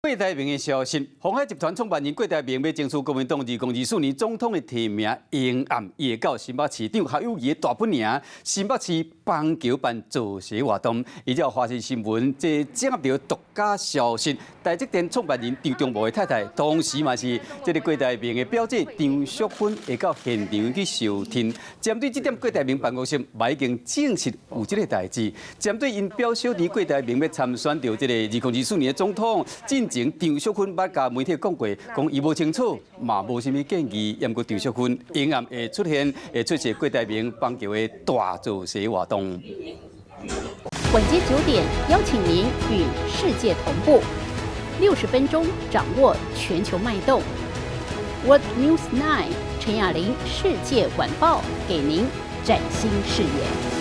郭台銘的消息，鴻海集團創辦人郭台銘欲爭取國民黨2024年總統的提名，迎暗伊會到新北市長侯友宜的大本營新北市板橋辦造勢活動。依照華視新聞這掌握著獨家消息，台積電創辦人張忠謀的太太，同時嘛是這个郭台銘的表姐張淑芬，會到現場去收聽。針對這點，郭台銘辦公室嘛已經證實有這个代誌。針對𪜶表小弟郭台銘欲參選著這个2024年的總統，進前張淑芬捌共媒體講過，講伊無清楚，嘛無啥物建議。毋過張淑芬永遠會出現，會出席郭台銘板橋的大造勢活動。晚間9點，邀請您與世界同步，60分鐘掌握全球脈動。World News 9 陳雅玲世界晚報，給您嶄新視野。